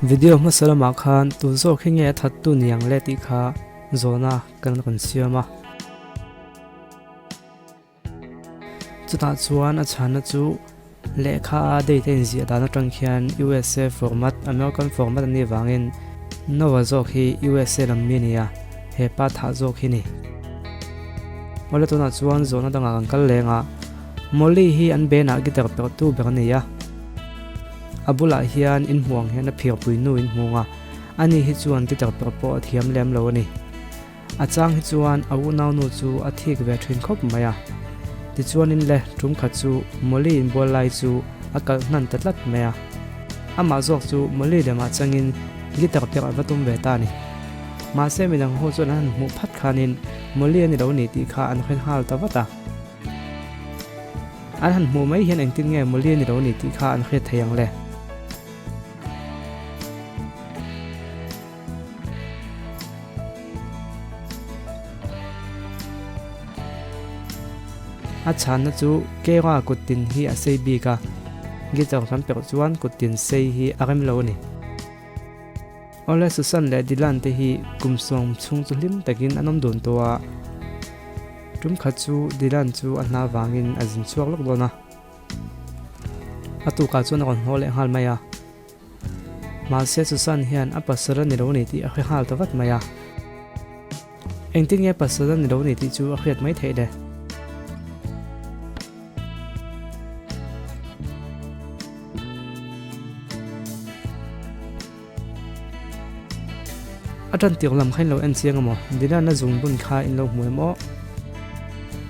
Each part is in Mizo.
Video hmasa lamah khan tu zawk hi nge a thattu ni ang le tih kha zawhna kan rawn siam a. Chutah chuan a chhanna chu lehkha a date a inziah dan atang khian USA format, American format a nih vangin Noah zawk hi USA lam mi a ni a, he pa thah zawk hi ni. Awle tunah chuan zawhna dangah kan kal leng a, Molly hi an benah guitar perhtu ber a ni a. A bulah hian inhmuh ang hian a phirpui nu in hmung a, ani hi chuan guitar perh pawh a thiam lem lo a ni. A chang hi chuan a unaunu chu a thik ve thin khawp mai a. Tichuanin le tum khat chu Molly inbual lai chu a kalh hnan ta tlat mai a. Amah zawk chu Molly lemah changin guitar perh a va tum ve ta a ni. Mahse midang ho chuan an han hmuh phat khanin Molly a ni lo ni tih kha an hre nghal ta vat a. An han hmuh mai hian engtin nge Molly a ni lo ni tih kha an hriat thei ang le. A chhanna chu Kera kut tin hi a sei bik a, guitar kan perh chuan kut tin sei hi a rem lo a ni. Awle Susan leh Dylan te hi kum sawm chhung chu hlim takin an awm dun tawh a, tum khat chu Dylan chu a hna vangin a zin chhuak lawk dawn a, a tukah chuan a rawn haw leh nghal mai a. Mahse Susan hian a pasal a ni lo ni tih a hre nghal ta vat mai a. Engtin nge pasal a ni lo ni tih chu a hriat mai theih le? A tan tir lam kha in lo en chiang emaw? Dylan-a zung bun kha in lo hmu em aw?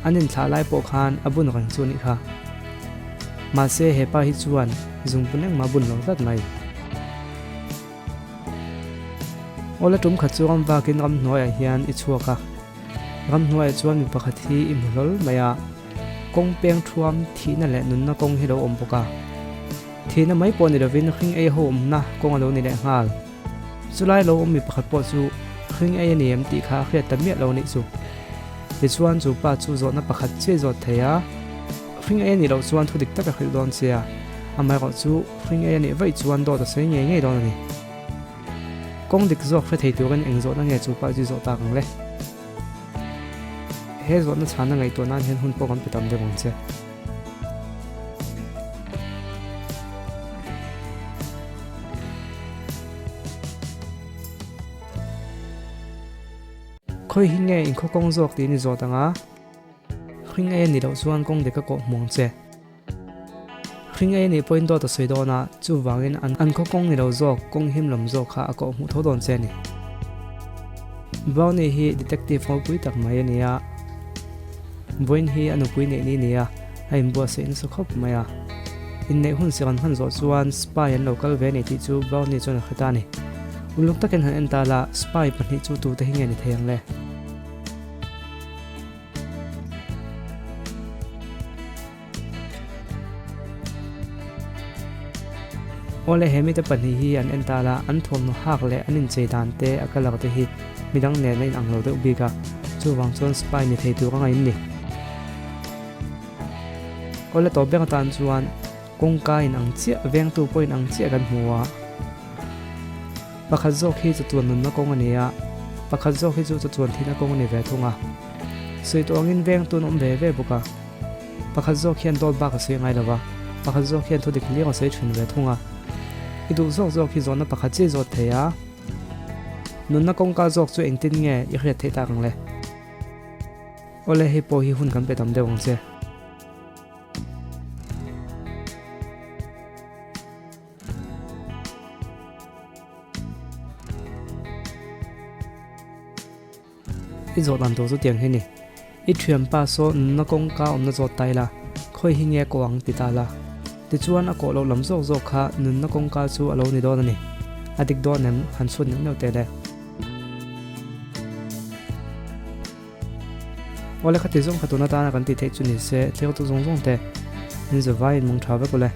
An inthlah lai pawh khan a bun reng chu a nih kha. Mahse he pa hi chuan zung bun engmah bun lo tlat mai. Awla tum khat chu ram vakin ramhnuaiah hian i chhuak a. Ramhnuaiah chuan mi pakhat hi i hmu hlawl mai a. Kawng peng thuam thihna leh nunna kawng hi lo awm bawk a. Thihna mai pawh ni lovin hring ei ho awmna kawng a lo ni leh nghal. Chulai lo awm mi pakhat pawh chu hring ei a ni em tih kha a hriat ta miah lo anih chu. Tichuan chu pa chu zawhna pakhat chiah zawt thei a, hring ei a nih loh chuan thu dik tak a hrilh dawn che a, amaherawh chu hring ei a nih vaih chuan dawt a sawi ngei ngei dawn a ni. Kawng dik zawk hre thei turin eng zawhna nge chu pa chu zawh tak ang le? He zawhna chhana ngaihtuah nan hian hun pawh kan pe tam deuh ang che. Khawi hi nge inkhaw kawng zawk tiin i zawt ang a, hring ei a nih loh chuan kawng dik a kawh hmuang che. Hring ei a nih pawhin dawt a sawi dawn a, chuvangin an khaw kawng ni lo zawk, kawng him lam zawk kha a kawh hmuh tho dawn che a ni. Brownie hi detective ropui tak mai a ni a. Vawiin hi a nupui neih ni nia a inbuatsaih nasa khawp mai a. Inneih hun siam an hman zawh chuan spy an lo kal ve a ni tih chu Brownie chuan a hre ta a ni. Uluk takin han en ta la, spy pahnih chu tute hi nge ni thei ang le? Awle he mite pahnih hi an en ta la, an thawmhnaw hak leh an inchei dan te a colour te hi midang nen a inang lo deuh bik a, chuvang chuan spy ni thei tur a ngaih an ni. Awle tawp ber atan chuan kawngka inang chiah, vengtu pawh inang chiah kan hmu a, pakhat zawk hi chatuan nunna kawng a ni a, pakhat zawk hi chu chatuan thihna kawng a ni ve thung a, sawi tawh angin vengtu an awm ve ve bawk a. Pakhat zawk hian dawt bak a sawi ngai lo va, pakhat zawk hian thudik hliang a sawi thin ve thung a. I duh zawk zawk hi zawhna pakhat chiah zawt thei a. Nunna kawngka zawk chu engtin nge i hriat theih tak ang le? Awle, hei pawh hi hun kan pe tam deuh ang che. I zawh dan tur chu tiang hi ni. I thianpa saw nunna kawngka awmna zawt ta ila, khawi hi nge kawh ang ti ta la. Tichuan a kawh loh lam zawk zawk kha nunna kawngka chu a lo ni dawn a ni. A dik dawn em? Han chhut neuh neuh teh le. Awle khati zawng kha tun atana kan tih theih chu ni se, thlir tu zawng zawng te, in zavaiin mung tha vek ule.